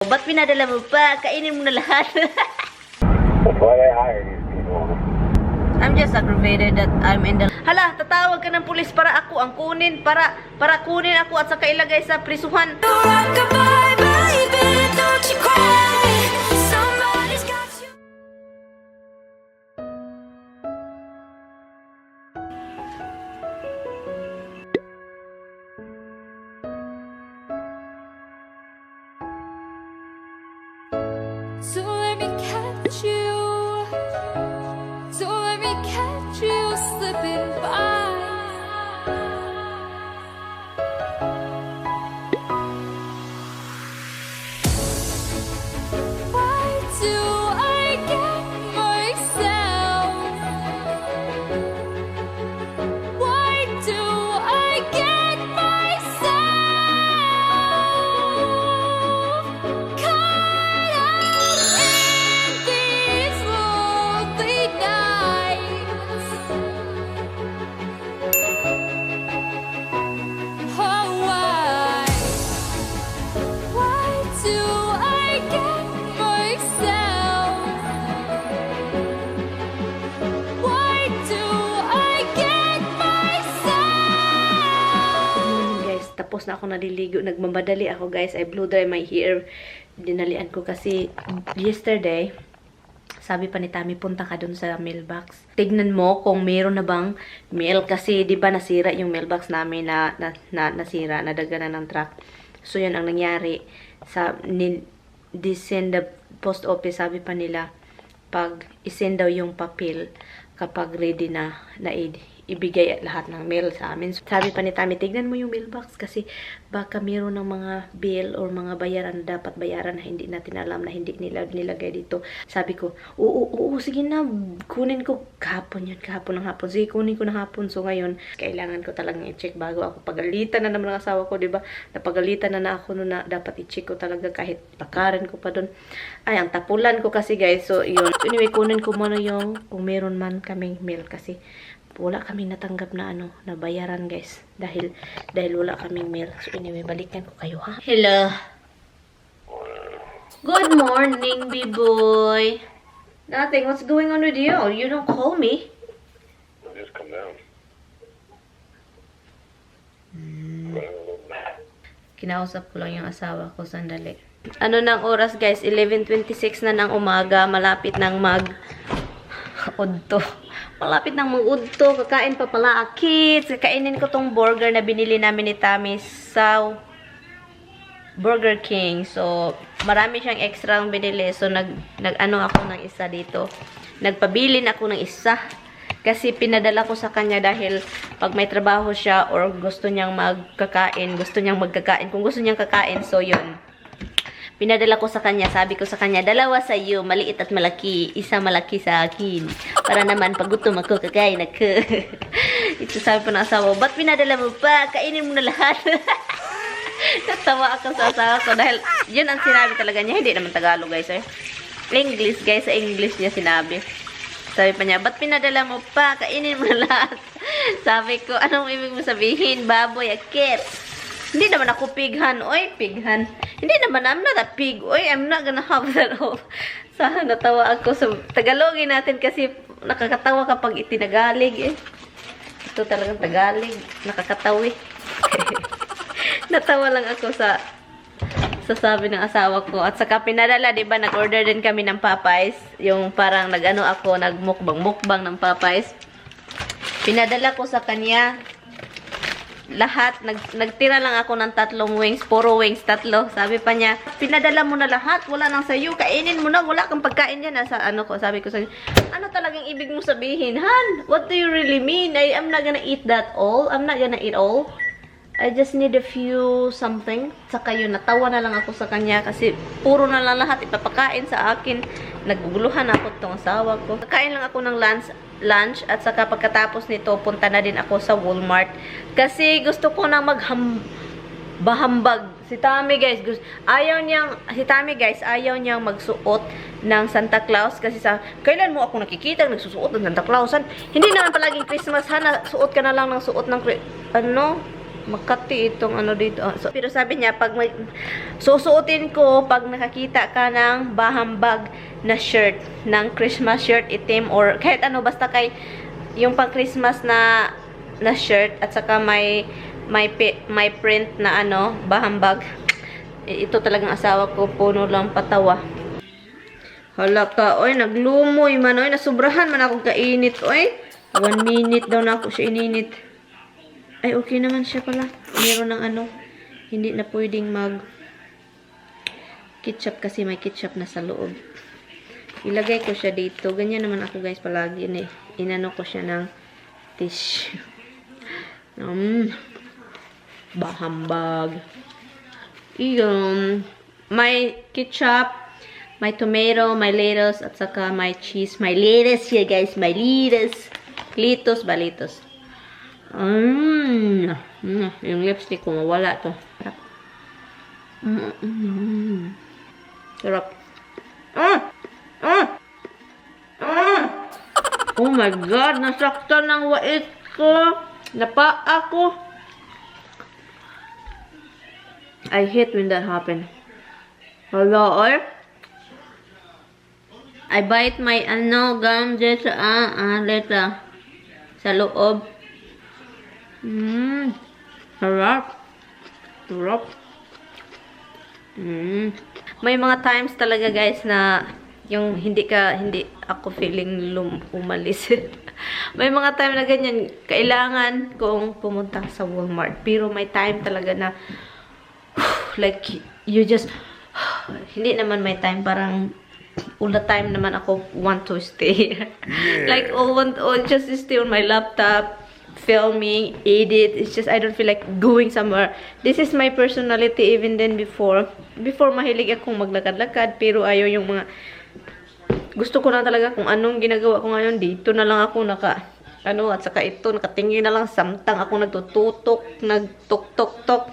Ba't pinadala mo pa? Kainin mo na lahat. That's why they hire these people. I'm just aggravated that I'm in the... Hala, tatawag ka ng pulis para ako ang kunin, para kunin ako at saka ilagay sa prisuhan. So let me catch you. So let me catch you slipping by. Why do I get myself? Why do I get myself caught up in these lonely nights? Oh, why do I get myself? Why do I get myself? Guys, tapos na ako naliligo. Nagmamadali ako, guys. I blow dry my hair. Dinalian ko kasi yesterday, sabi pa ni Tami, punta ka dun sa mailbox. Tignan mo kung meron na bang mail. Kasi, di ba, nasira yung mailbox namin nasira, nadaganan ng truck. So, yun ang nangyari. Send the post office, sabi pa nila, pag isend daw yung papel, kapag ready na ibigay at lahat ng mail sa amin. So, sabi pa ni Tami, tignan mo yung mailbox kasi baka meron ng mga bill or mga bayaran na dapat bayaran na hindi natin alam na hindi nila nilagay dito. Sabi ko, oo, sige na, kunin ko kahapon yun, kahapon ng hapon. Sige, kunin ko ng hapon. So ngayon, kailangan ko talagang i-check bago ako pagalitan na naman ng asawa ko, diba? Napagalitan na ako noon na dapat i-check ko talaga kahit pakarin ko pa doon. Ay, ang tapulan ko kasi, guys. So, yun. So, anyway, kunin ko muna yung kung meron man kaming mail kasi wala kami natanggap na na bayaran, guys, dahil wala kaming mail. So anyway, balikan ko kayo, ha. Hello. Good morning, B-boy. Nothing. What's going on with you? You don't call me. Just come down. Kinausap ko lang yung asawa ko, sandali. Ano ng oras, guys? 11:26 na ng umaga. Malapit nang mag-udto. Malapit nang mag-udto. Kakain pa pala, kids. Kakainin ko tong burger na binili namin ni Tami sa Burger King. So, marami siyang extra ang binili. So, nag-ano ako ng isa dito. Nagpabilin ako ng isa. Kasi pinadala ko sa kanya dahil pag may trabaho siya or gusto niyang magkakain, kung gusto niyang kakain, so yun. Pinadala ko sa kanya, sabi ko sa kanya, dalawa sa iyo, maliit at malaki, isa malaki sa akin. Para naman pag gutom ako, kakain ako. Ito sabi pa ng asawa, ba't pinadala mo pa? Kainin mo na lahat. Natawa ako sa asawa ko dahil yun ang sinabi talaga niya. Hindi naman Tagalog, guys. English, guys. Sa English niya sinabi. Sabi pa niya, ba't pinadala mo pa? Kainin mo na lahat. Sabi ko, anong ibig mo sabihin? Baboy, akit. Hindi naman ako pighan. Oy, pighan. Hindi naman, I'm not a pig. Oy, I'm not gonna have that all. So, natawa ako. So, Tagalogin natin kasi nakakatawa kapag itinagalig eh. Ito talagang Tagalog. Nakakatawi. Natawa lang ako sa sabi ng asawa ko. At saka pinadala, diba, nag-order din kami ng Popeyes. Yung parang nag-ano ako, nagmukbang-mukbang ng Popeyes. Pinadala ko sa kanya lahat, nagtira lang ako ng 3 wings, puro wings, 3. Sabi pa niya, pinadala mo na lahat, wala nang sayo, kainin mo na, wala kang pagkain yan. Sa ano ko, sabi ko sa kanya, ano talagang ibig mo sabihin, Han? What do you really mean? I'm not gonna eat that all. I'm not gonna eat all. I just need a few something. Saka yun, natawa na lang ako sa kanya kasi puro na lang lahat ipapakain sa akin. Naguguluhan ako tong asawa ko. Kakain lang ako ng lunch at saka pagkatapos nito, punta na din ako sa Walmart. Kasi gusto ko nang bahambag. Si Tami, guys, ayaw niyang magsuot ng Santa Claus kasi kailan mo ako nakikita nagsusuot ng Santa Clausan? Hindi naman palaging Christmas, ha, suot ka na lang ng suot ng Makati itong ano dito. So, pero sabi niya, pag susuotin ko, pag nakakita ka ng bahambag na shirt, ng Christmas shirt, itim, or kahit ano, basta kay, yung pang Christmas na shirt, at saka may print na ano, bahambag. Ito talagang asawa ko, puno lang patawa. Hala ka, oy, naglumoy man, oy, nasubrahan man akong kainit, oy. 1 minute daw na ako siya ininit. Ay, okay naman siya pala. Meron ng ano, hindi na pwedeng ketchup kasi may ketchup na sa loob. Ilagay ko siya dito. Ganyan naman ako guys palagi. Inano ko siya ng tissue. Bahambag. Iyon. May ketchup, may tomato, may lettuce, at saka may cheese. May lettuce siya guys. May lettuce. Litos ba? Litos. Yung lipstick ko mawala to. Sarap. Oh my god, nasaktan ng wait ko. Napaa ko. I hate when that happen. Hello, or I bite my gum dyan sa letra sa loob. Sarap. Sarap. May mga times talaga guys na yung hindi ako feeling umalis. May mga time na ganyan, kailangan kong pumunta sa Walmart. Pero may time talaga na like you just hindi naman may time, parang all the time naman ako want to stay. Like just stay on my laptop, filming, edit. It's just I don't feel like going somewhere. This is my personality even then before mahilig akong maglakad-lakad, pero ayaw yung mga gusto ko na talaga kung anong ginagawa ko ngayon. Dito na lang ako at saka ito nakatingin na lang, samtang ako nagtuk-tok-tok.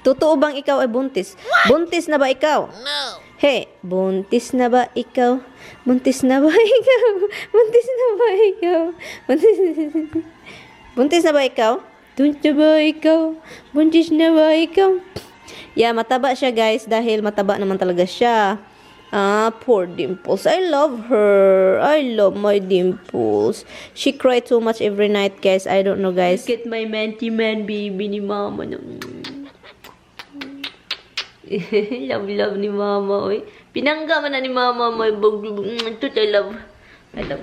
Totoo bang ikaw ay buntis? What? Buntis na ba ikaw? No. Hey, buntis na ba ikaw? Buntis na ba ikaw? Buntis na ba ikaw? Buntis na ba ikaw? Buntis na ba ikaw? Buntis na ba ikaw? Yeah, mataba siya guys dahil mataba naman talaga siya. Poor Dimples. I love her. I love my Dimples. She cried so much every night guys. I don't know guys. Look at my man baby ni mama. Love ni mama. Oy. Pinangga man na ni mama. Ito I love.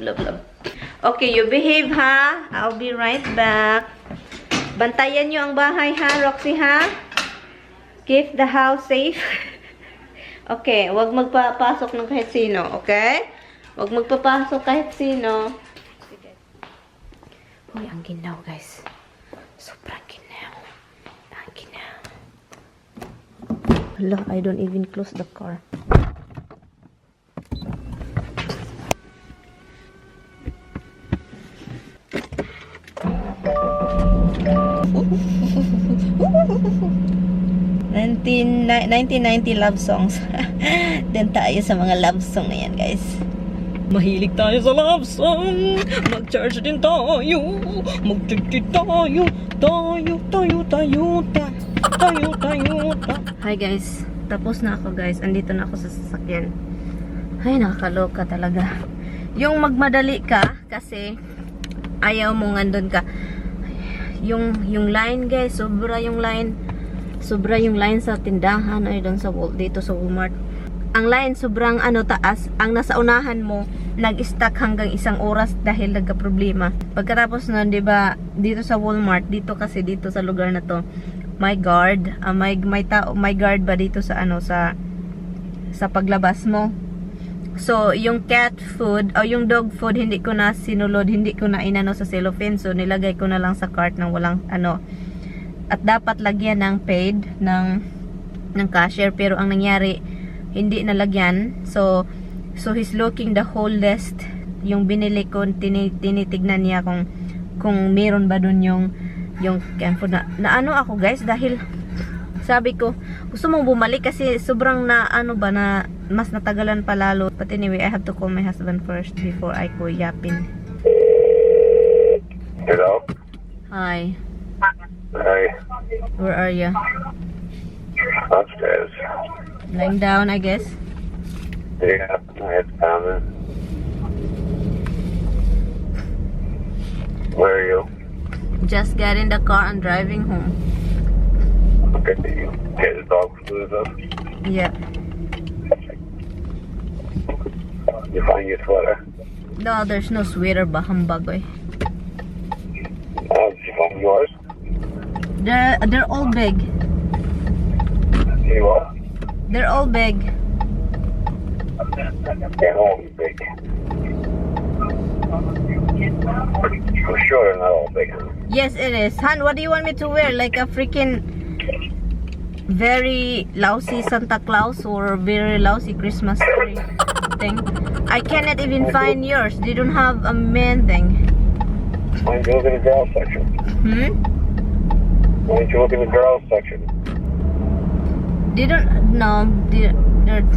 Love. Okay, you behave ha. I'll be right back. Bantayan nyo ang bahay ha, Roxy ha. Keep the house safe. Okay, wag magpapasok ng kahit sino, okay? Wag magpapasok kahit sino. Uy, ang ginaw guys. Sobrang ginaw. Ang ginaw. Hala, I don't even close the car. $1990 love songs. Then tayo sa mga love song na yan guys. Mahilig tayo sa love song. Mag-charge din tayo. Mag-charge tayo. Tayo. Hi guys. Tapos na ako guys. Andito na ako sa sasakyan. Ay, nakakaloka talaga. Yung magmadali ka kasi ayaw mo ngandun ka. Yung line guys, sobra yung line sa tindahan ay doon sa dito sa Walmart. Ang line sobrang taas. Ang nasa unahan mo nag-stuck hanggang 1 oras dahil nagka-problema. Pagkatapos nun, 'di ba, dito sa Walmart, dito kasi dito sa lugar na to, may guard, may guard ba dito sa sa paglabas mo. So, yung cat food o yung dog food hindi ko na sinulod, hindi ko na inano sa cellophane. So, nilagay ko na lang sa cart ng walang at dapat lagyan ng paid ng cashier, pero ang nangyari hindi nalagyan. So he's looking the whole list. Yung binili ko, tinitignan niya kung meron ba dun yung canned food na ako guys, dahil sabi ko gusto mong bumalik kasi sobrang na mas natagalan pa lalo. But anyway, I have to call my husband first before I go yapin. Hello? Hi. Hey, Where are you? upstairs. Lying down, I guess. Yeah, my head's pounding. Where are you? Just get in the car and driving home. Okay, you get the dog food up. Yeah. You find your sweater. No, there's no sweater, bahambagoy. Did you find yours? They're all big. You what? They're all big. They're all big. I'm sure they're not all big. Yes, it is. Han, what do you want me to wear? Like a freaking very lousy Santa Claus or very lousy Christmas tree thing? I cannot even find yours. They don't have a man thing. Why don't you look in the girls section? Why don't you look in the girls section? They don't. No.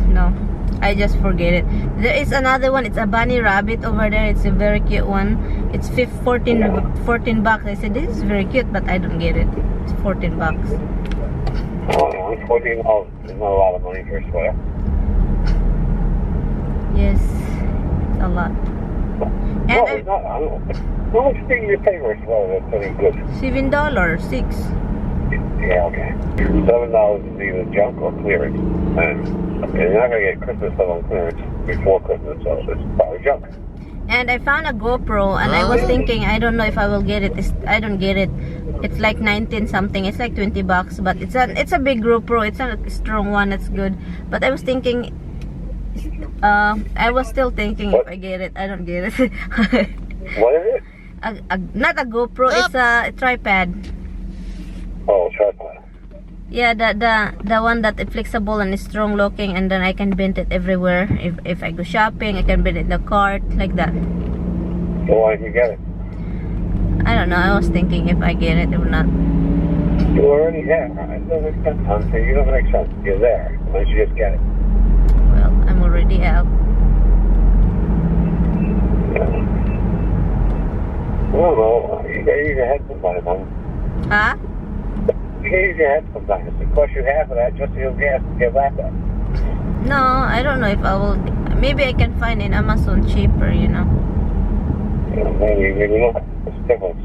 No. I just forget it. There is another one. It's a bunny rabbit over there. It's a very cute one. It's 14 bucks. I said, this is very cute, but I don't get it. It's 14 bucks. Oh, no, it's 14. Oh, there's not a lot of money for a sweater. Yes. It's a lot. No, And it's not. I don't know. How much do you pay for a sweater that's pretty good? $7, 6. Yeah, okay. $7 is either junk or clearance. And you're not going to get Christmas stuff on clearance before Christmas, so it's probably junk. And I found a GoPro, and I was thinking, I don't know if I will get it. I don't get it. It's like 19 something. It's like 20 bucks, but it's a big GoPro. It's not a strong one. It's good. But I was thinking, I was still thinking if I get it. I don't get it. What is it? Not a GoPro. It's a tripod. Oh, tripod. Yeah, the one that is flexible and is strong looking, and then I can bend it everywhere. If I go shopping, I can bend it in the cart like that. So why did you get it? I don't know. I was thinking if I get it or not. You're already there. It doesn't make sense, Hunter. You don't make sense. You're there. Why don't you just get it? Well, I'm already out. I don't know. You gotta use your head sometimes, man. Huh? You gotta use your head sometimes. It costs you half of that just so you'll get laughed at. No, I don't know if I will. Maybe I can find in Amazon cheaper, you know. You know, maybe not. It's different.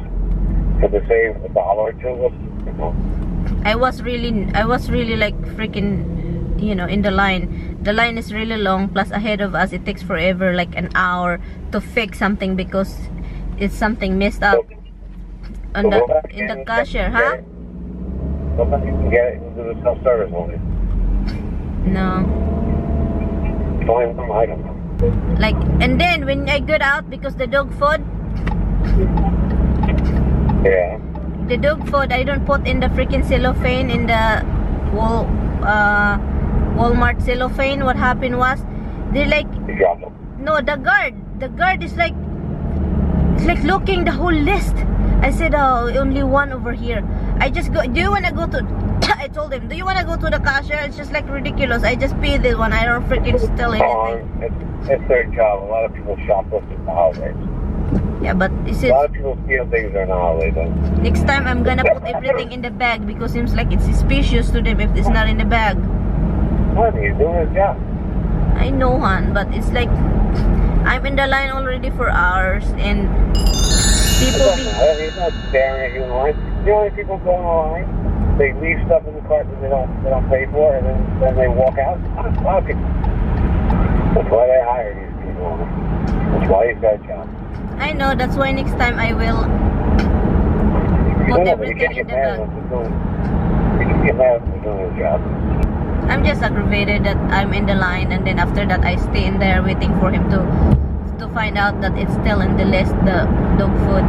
Could they save $1 or $2? You know. I was really like freaking, you know, in the line. The line is really long. Plus ahead of us, it takes forever, like an hour to fix something because it's something messed up on in the cashier, huh? Sometimes you can get it and do the self-service on it. No. Find some item. Like, and then when I got out because the dog food, Yeah. the dog food I don't put in the freaking cellophane in the Walmart cellophane. What happened was they're like, You dropped them. no, the guard is like, it's like looking the whole list. I said, oh, only one over here. I just go, do you want to go to I told him, do you want to go to the cashier? It's just like ridiculous. I just pay this one. I don't freaking steal anything. It's their job. A lot of people shoplift in the holidays. Yeah, but he A says lot of people steal things during the holidays. Though. next time I'm gonna put everything in the bag because seems like it's suspicious to them if it's not in the bag. Honey, he's doing his job. I know, hon, but it's like I'm in the line already for hours and people It doesn't matter. He's not staring at you in line. You know how many people go in the line? They leave stuff in the cart that they don't pay for, and then they walk out. Okay. That's why they hire these people. That's why he's got a job. I know, that's why next time I will put But you everything can't in get the mad bag. when they're doing. You can get mad when they're doing his job. I'm just aggravated that I'm in the line and then after that I stay in there waiting for him to find out that it's still in the list, the dog food.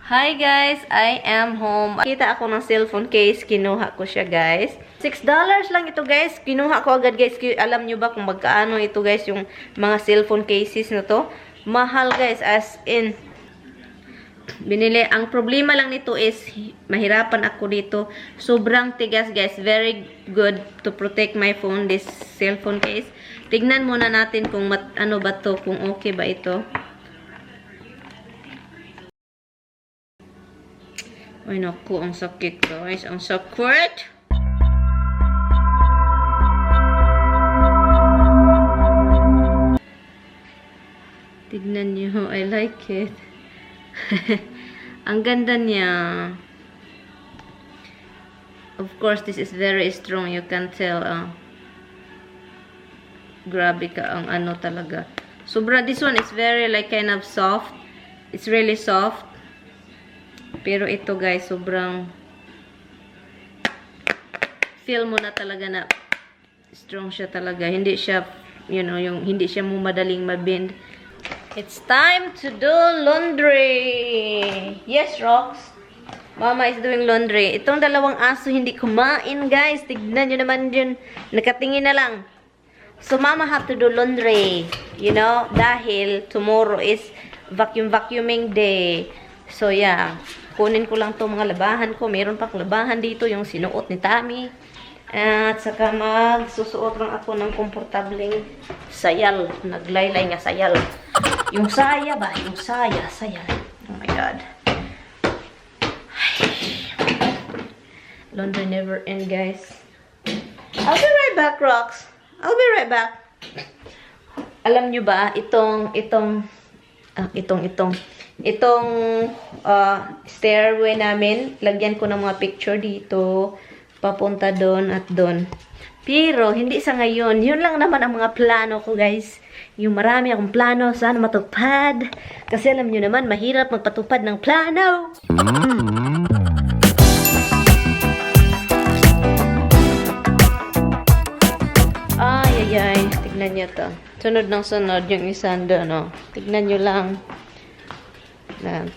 Hi guys, I am home. Kita ako ng cellphone case, kinuha ko siya guys. $6 lang ito guys. Kinuha ko agad guys. Alam nyo ba kung magkaano ito guys yung mga cellphone cases na to? Mahal guys, as in binili. Ang problema lang nito is mahirapan ako dito. Sobrang tigas guys. Very good to protect my phone, this cellphone case. Tignan muna natin kung ano ba to, kung okay ba ito. Ay, naku, ang sakit, guys. Ang sakit! Tignan niyo. I like it. Ang ganda niya. Of course, this is very strong. You can tell. Grabe ka ang ano talaga. Sobra, this one is very like kind of soft. It's really soft. Pero ito guys, sobrang feel mo na talaga na strong siya talaga. Hindi siya, you know, yung hindi siya mo madaling mabend. It's time to do laundry. Yes, Rox. Mama is doing laundry. Itong dalawang aso hindi kumain, guys. Tignan nyo naman yun. Nakatingin na lang. So, Mama have to do laundry. You know, dahil tomorrow is vacuuming day. So, yeah. Kunin ko lang itong mga labahan ko. Meron pang labahan dito, yung sinuot ni Tami. At saka magsusuot lang ako ng komportableng sayal. Naglaylay nga sayal. Yung saya ba? Yung sayal. Oh my God. Laundry never end, guys. I'll be right back, Rox. I'll be right back. Alam nyo ba, itong stairway namin, lagyan ko ng mga picture dito, papunta doon at doon. Pero, hindi sa ngayon. Yun lang naman ang mga plano ko, guys. Yung marami akong plano, sana matupad. Kasi alam nyo naman, mahirap magpatupad ng plano. Ay, tignan nyo to. Sunod ng sunod yung isang doon, no? Tignan nyo lang.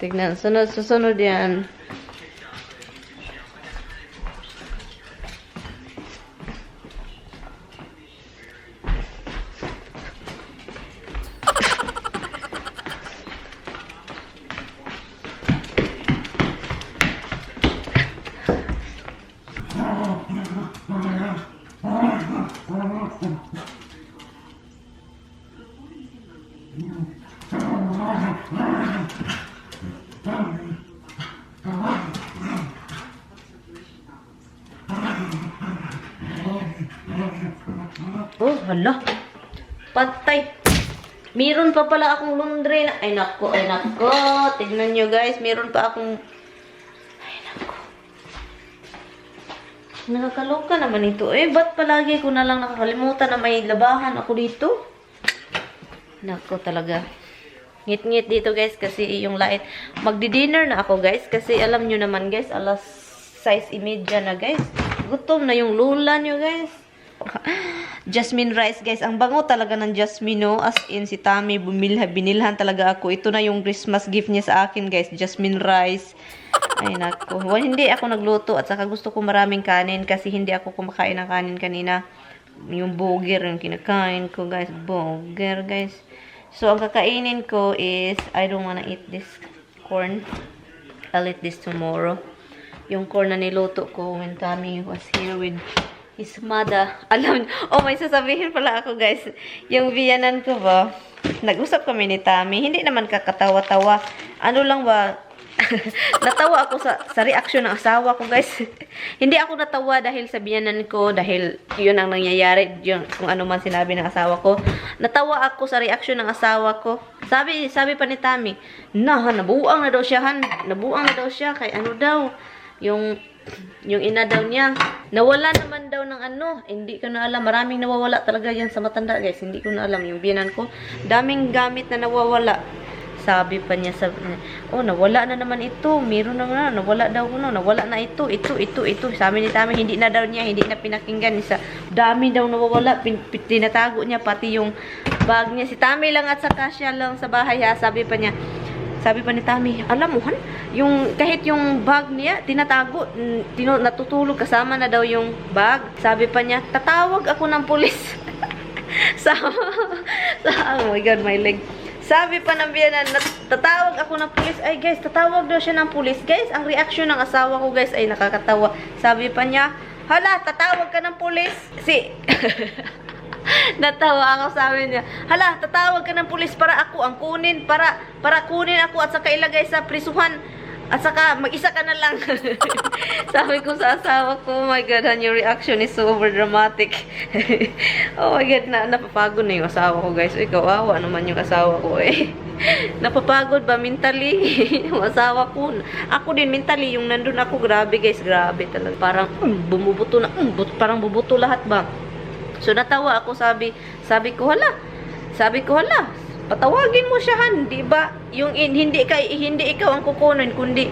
Tignan, susunod yan. Oh, hala. Patay. Meron pa pala akong laundry na. Ay, nako. Tignan nyo, guys. Meron pa akong... Ay, nako. Nakakaloka naman ito. Eh, ba't palagi ko na lang nakakalimutan na may labahan ako dito? Nako talaga. Ngit-ngit dito, guys, kasi yung light. Magdi-dinner na ako, guys, kasi alam nyo naman, guys, alas 6:30 na, guys. Gutom na yung lula nyo, guys. Jasmine rice, guys. Ang bango talaga ng jasmine, no? As in, si Tami, binilhan talaga ako. Ito na yung Christmas gift niya sa akin, guys. Jasmine rice. Ay, nako. Well, hindi ako nagluto at saka gusto ko maraming kanin kasi hindi ako kumakain ng kanin kanina. Yung burger yung kinakain ko, guys. Burger, guys. So, ang kakainin ko is, I don't wanna eat this corn. I'll eat this tomorrow. Yung corn na niluto ko when Tami was here with his mother. Alam, may sasabihin pala ako, guys. Yung biyanan ko ba, nag-usap kami ni Tami. Hindi naman kakatawa-tawa. Ano lang ba, natawa ako sa reaksyon ng asawa ko, guys. Hindi ako natawa dahil sa biyanan ko, dahil yun ang nangyayari, yun, kung ano man sinabi ng asawa ko. Natawa ako sa reaksyon ng asawa ko. Sabi pa ni Tami, nabuang na daw siya, nabuang na daw siya, kay ano daw, yung ina daw niya. Nawala naman daw ng ano, hindi ko na alam. Maraming nawawala talaga yan sa matanda, guys. Hindi ko na alam. Yung biyanan ko, daming gamit na nawawala. Sabi pa niya, nawala na naman ito. Meron na nawala daw nawala na ito. Sabi ni Tami, hindi na daw niya, hindi na pinakinggan. Dami daw nawawala. Tinatago niya, pati yung bag niya. Si Tami lang at saka siya lang sa bahay, ha. Sabi pa ni Tami, alam mo, yung kahit yung bag niya, tinatago, natutulog kasama na daw yung bag. Sabi pa niya, tatawag ako ng pulis. Oh my God, my leg. Sabi pa ng biyanan, tatawag ako ng pulis. Ay, guys, tatawag daw siya ng pulis. Guys, ang reaksyon ng asawa ko, guys, ay nakakatawa. Sabi pa niya, hala, tatawag ka ng pulis. Natawa ako, sabi niya, hala, tatawag ka ng pulis para ako ang kunin, para kunin ako at saka ilagay sa prisuhan. At saka, mag-isa ka na lang. Sabi ko sa asawa ko, oh my God, Han, your reaction is so over dramatic. Oh my God, napapagod na yung asawa ko, guys. Uy, kawawa naman yung asawa ko, eh. Napapagod ba mentally? Yung asawa ko. Ako din mentally, yung nandun ako, grabe, guys. Grabe talaga. Parang, bumubuto na, parang bubuto lahat ba? So, natawa ako, sabi ko, hala, patawagin mo siya, Han, di ba? Yung hindi ikaw ang kukunin, kundi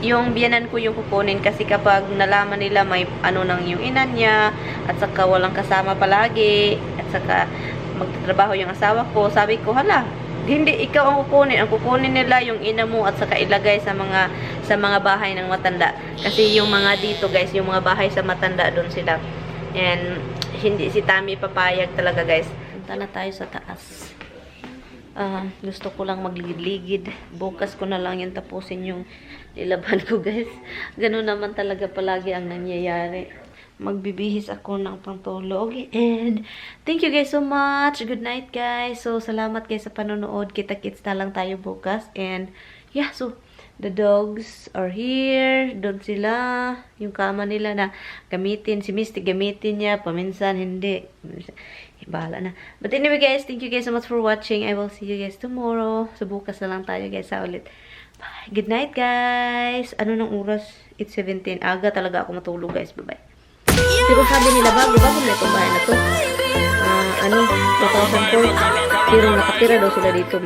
yung biyanan ko yung kukunin, kasi kapag nalaman nila may ano nang yung ina niya, at saka walang kasama palagi, at saka magtatrabaho yung asawa ko, sabi ko, hala, hindi ikaw ang kukunin nila yung ina mo, at saka ilagay sa mga bahay ng matanda, kasi yung mga dito, guys, yung mga bahay sa matanda, doon sila, and hindi si Tammy papayag talaga, guys. Punta na tayo sa taas. Gusto ko lang magligid-ligid. Bukas ko na lang yung tapusin yung nilaban ko, guys. Ganun naman talaga palagi ang nangyayari. Magbibihis ako ng pantulog. And thank you guys so much. Good night, guys. So, salamat guys sa panonood. Kita-kits na lang tayo bukas. And yeah, so the dogs are here. Doon sila. Yung kama nila na gamitin. Si Misty gamitin niya. Paminsan hindi. Bahala na. But anyway guys, thank you guys so much for watching. I will see you guys tomorrow. So bukas na lang tayo guys sa ulit. Bye. Good night guys. Ano nang oras? It's 17. Aga talaga ako matulog guys. Bye bye. Pero sabi nila bago na itong bahay na to. 2004. Pero nakatira daw sila dito.